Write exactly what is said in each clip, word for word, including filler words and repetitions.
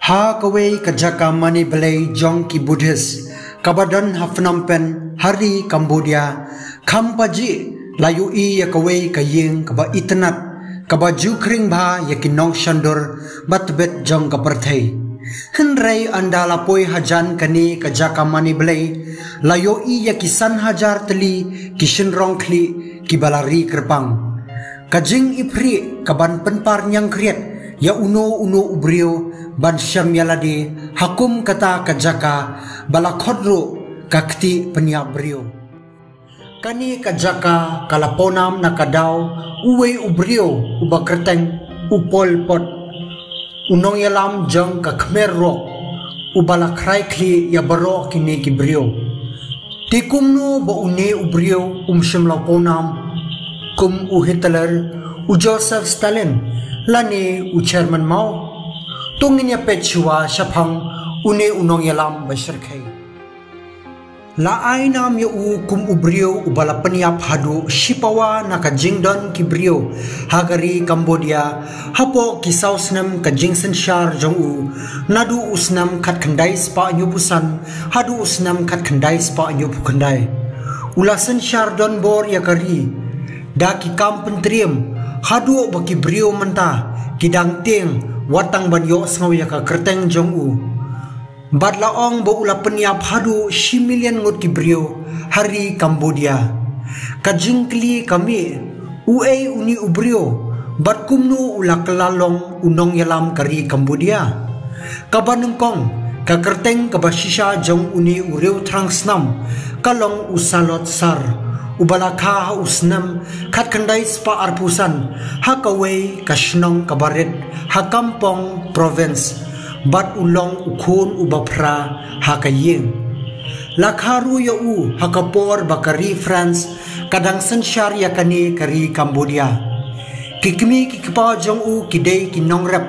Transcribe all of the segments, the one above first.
Ha kawei ka jaka mane blei jong ki Buddhist, kaba don ha Phnom Penh, ha ri Cambodia, kham pajih la ïohi ïa kawei ka ïing kaba itynnad, kaba ju khring bha ïa ki nongsynshar ba tbit jong ka pyrthei. Hynrei ynda la poi hajan kane ka jaka mane blei, la ïohi ïa ki san hajar tylli ki shynrong khlieh kiba la ri kyrpang. Ka jingipri ka ban pynpar ñiangkhriat ïa uno uno u briew ban shem ïa lade ha kum kata ka jaka ba la khot ruh ka kti pynïap briew. Kane ka jaka ka la pawnam na ka daw uwei u briew uba kyrteng u Pol Pot, u nongïalam jong ka Khmer Rouge, uba la khrai khlieh ïa baroh kine ki briew. Te kumno ba une u briew um shym la pawnam kum u Hitler, u Joseph Stalin, lane u Chairman Mao? To ngin ïa peit shuwa shaphang une u nongïalam ba shyrkhei. La ai nam ïa u kum u briew uba la pynïap haduh shipawa na ka jingdon ki briew ha ka ri Cambodia, hapoh ki saw snem ka jingsynshar jong u, naduh u snem khatkhyndai spah hynñiewphew san haduh u snem khatkhyndai spah hynñiewphew khyndai. U la synshar donbor ïa ka ri da ki kam pyntriem, haduh ba ki briew mynta ki dang tieng wat tang ban ïohsngew ïa ka kyrteng jong u. Bad la ong ba u la pynïap haduh shi million ngut ki briew ha ri Cambodia. Ka jingkylli ka mih, uei une u briew, bad kumno u la kylla long u nongïalam ka ri Cambodia? Kaba nyngkong, ka kyrteng kaba shisha jong une u riewthrang snam ka long u Salot Sar, uba la kha ha u snem khatkhyndai spah arphew san ha kawei ka shnong kaba rit ha Kampong Province, bad u long u khun uba phra ha ka ïing. La kha ruh ïa u ha ka por ba ka ri France ka dang synshar ïa kane ka ri Cambodia. Ki kmie ki kpa jong u ki dei ki nongrep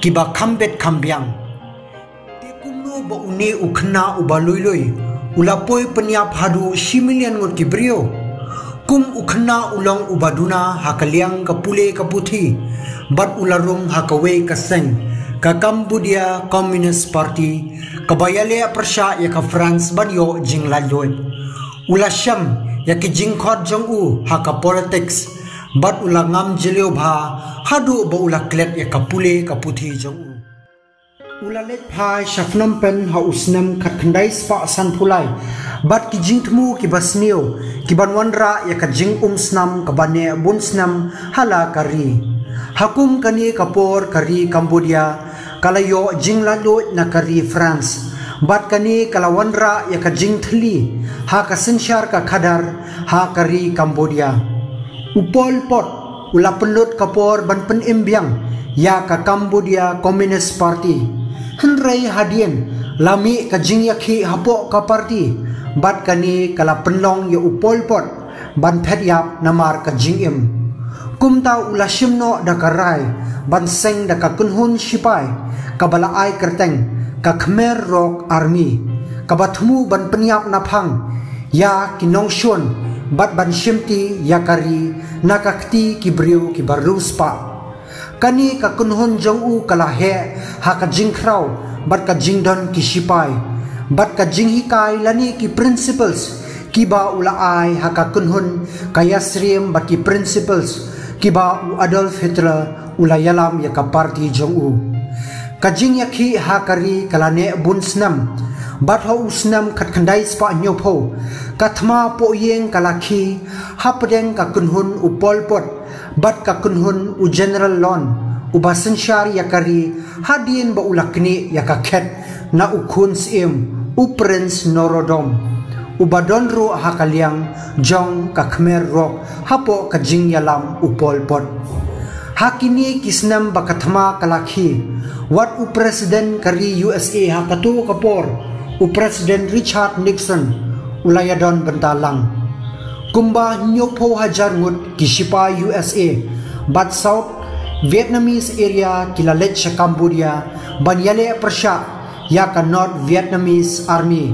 kiba kham bit kham biang. Te kumno ba une u khynnah uba lui lui u la poi pynïap haduh shi million ngut ki briew? Kum u khynnah u long uba duna ha ka liang ka pule ka puthi, bad u la rung ha kawei ka seng, ka Cambodia Communist Party, kaba ïaleh pyrshah ïa ka France ban ïoh jinglaitluid. U la shem ïa ki jingkhot jong u ha ka politics, bad u la ngam jylliew bha haduh ba u la klet ïa ka pule ka puthi jong u. U la leit phai sha Phnom Penh ha u snem khatkhyndai spah sanphew lai bad ki jingthmu kiba sniew, kiban wanrah ïa ka jingumsnam kaba neh bun snem ha la ka ri. Ha kum kane ka por ka ri Cambodia ka la ïoh jinglaitluid na ka ri France, bad kane ka la wanrah ïa ka jingthylli ha ka synshar ka khadar ha ka ri Cambodia. U Pol Pot u la pynlut ka por ban pynim biang ïa ka Cambodia Communist Party. Hynrei hadien la mih ka jingïakhih hapoh ka party, bad kane ka la pynlong ïa u Pol Pot ban phet ïap namar ka jingim. Kumta u la shim noh da ka rai ban seng da ka kynhun shipai kaba la ai kyrteng ka Khmer Rouge Army, kaba thmu ban pynïap naphang ïa ki nongshun bad ban shimti ïa ka ri na ka kti ki briew kiba riewspah. Kane ka kynhun jong u ka la heh ha ka jingkhraw bad ka jingdon ki shipai, bad ka jinghikai lane ki principles kiba u la ai ha ka kynhun ka ïasyriem bad ki principles kiba u Adolf Hitler u la ïalam ïa ka party jong u. Ka jingïakhih ha ka ri ka la neh bun snem, bad ha u snem khatkhyndai spah hynñiewphew, ka thma pohïing ka la khie hapdeng ka kynhun u Pol Pot bad ka kynhun u General Lon, uba synshar ïa ka ri hadien ba u la knieh ïa ka khet na u khun syiem, u Prince Norodom, uba don ruh ha ka liang jong ka Khmer Rouge hapoh ka jingïalam u Pol Pot. Ha kine ki snem ba ka thma ka la khie, wat u President ka ri U S A ha kato ka por, u President Richard Nixon, u la ïadon bynta lang. Kumba hynñiewphew hajar ngut ki shipai U S A bad South Vietnamese area ki la leit sha Cambodia ban ïaleh pyrshah ïa ka North Vietnamese Army,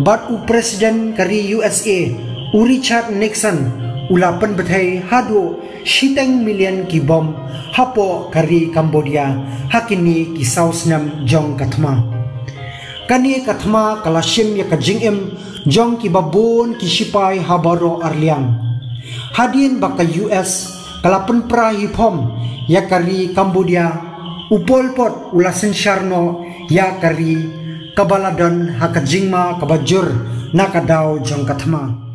bad u President ka ri U S A, u Richard Nixon, U la pynbthei haduh shiteng million ki bom hapoh ka ri Cambodia ha kine ki saw snem jong ka thma. Kane ka thma ka la shim ïa ka jingim jong ki babun ki shipai ha baroh arliang. Hadien ba ka U S ka la pynpra hi phom ïa ka ri Cambodia, u Pol Pot u la synshar noh ïa ka ri kaba la don ha ka jingma kaba jur na ka daw jong ka thma.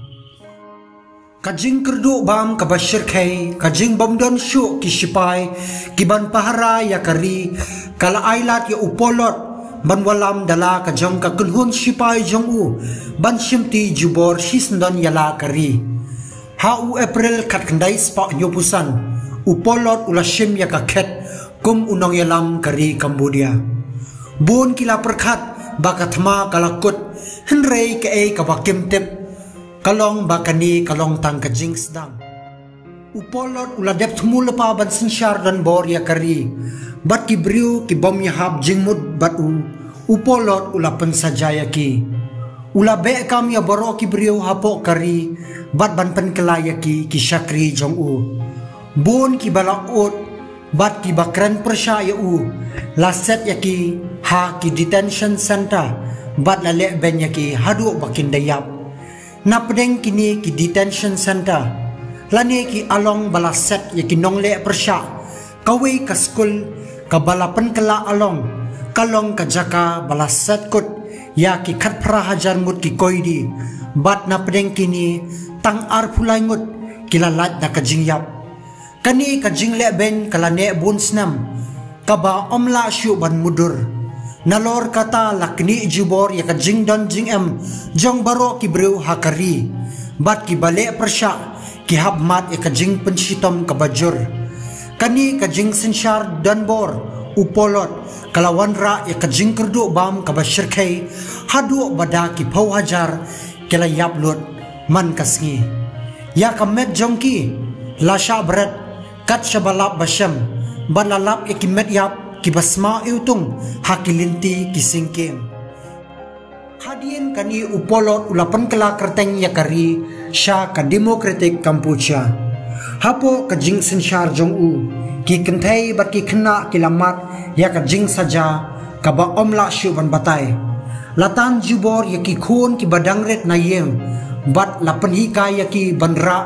Ka jingkyrduh bam kaba shyrkhei, ka jingbym don shuh ki shipai ki ban pahara ïa ka ri, ka la ai lad ïa u Pol Lot ban wallam da la ka jong ka kynhun shipai jong u ban shimti jubor shisyndon ïa la ka ri. Ha u April khatkhyndai spah hynñiewphew san, u Pol Lot u la shim ïa ka khet kum u nongïalam ka ri Cambodia. Bun ki la pyrkhat ba ka thma ka la kut, hynrei kaei kaba kim tip ka long ba kane ka long tang ka jingsdang. U Pol Lot u la dep thmu lypa ban synshar donbor ïa ka ri bad ki briew ki bym ïahap jingmut bad u, u Pol Lot u la pynsaja ïa ki. U la beh kam ïa baroh ki briew hapoh ka ri bad ban pynkylla ïa ki ki shakri jong u. Bun kiba la ud bad kiba kren pyrshah ïa u la set ïa ki ha ki detention centre bad la leh beiñ ïa ki haduh ba kin da ïap. Napdeng kine ki detention centre lane ki along ba la set ïa ki nongleh pyrshah, kawei ka skul kaba la pynkylla along ka long ka jaka ba la set kut ïa ki khatphra hajar ngut ki koidi bad napdeng kine tang arphew lai ngut ki la lait da ka jingïap. Kane ka jingleh beiñ ka la neh bun snem kaba ym lah shuh ban mutdur. Nalor kata la knieh jubor ïa ka jingdon jingem jong baroh ki briew ha ka ri bad kiba leh pyrshah ki hap mad ïa ka jingpynshitom kaba jur. Kane ka jingsynshar donbor u Pol Lot ka la wanrah ïa ka jingkyrduh bam kaba shyrkhei haduh ba da ki phew hajar ki la ïap lut man ka sngi. Ïa ka met jong ki la shah bret kat shaba lap ba shem bad la lap ïa ki met ïap kiba sma iwtung ha ki lynti ki syngkien. Hadien kane u Pol Lot u la pynkylla kyrteng ïa ka ri sha ka Democratic Kampuchea. Hapoh ka jingsynshar jong u, ki kynthei bad ki khynnah ki la mad ïa ka jingsaja kaba ym lah shuh ban batai. La tan jubor ïa ki khun kiba dang rit na ïing bad la pynhikai ïa ki ban rah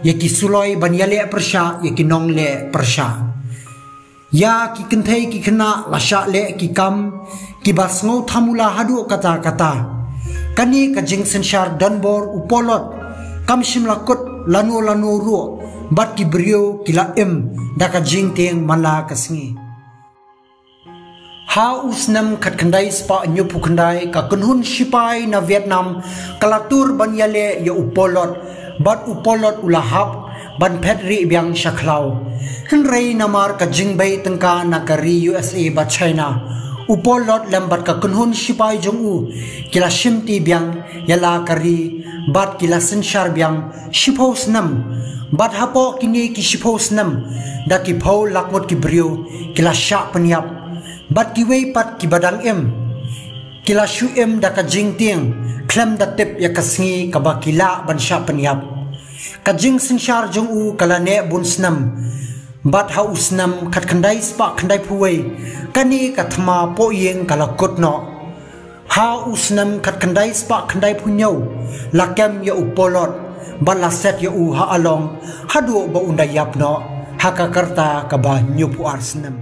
ïa ki suloi ban ïaleh pyrshah ïa ki nongleh pyrshah. Ïa ki kynthei ki khynnah la shah leh ki kam kiba sngewthamula haduh katta katta. Kane ka jingsynshar donbor u Pol Lot kam shym la kut lano lano ruh bad ki briew ki la im da ka jingtieng man la ka sngi. Ha u snem khatkhyndai spah hynñiewphew khyndai ka kynhun shipai na Vietnam ka la tur ban ïaleh ïa u Pol Lot bad u Pol Lot u la hap ban phet rieh biang sha khlaw. Hynrei namar ka jingbei tyngka na ka ri U S A bad China, u Pol Lot lem bad ka kynhun shipai jong u ki la shimti biang ïa la ka ri bad ki la synshar biang shiphew snem. Bad hapoh kine ki shiphew snem da ki phew lak ngut ki briew ki la shah pynïap. Bad kiwei pat kiba dang im ki la shu im da ka jingtieng khlem da tip ïa ka sngi kaba ki lah ban shah pynïap. Ka jingsynshar jong u ka la neh bun snem bad ha u snem khatkhyndai spah khyndaiphew wei kane ka thma poh ïing ka la kut noh. Ha u snem khatkhyndai spah khyndaiphew hynñiew la kem ïa u Pol Lot bad la set ïa u ha along haduh ba un da ïap noh ha ka rta kaba hynñiewphew ar snem.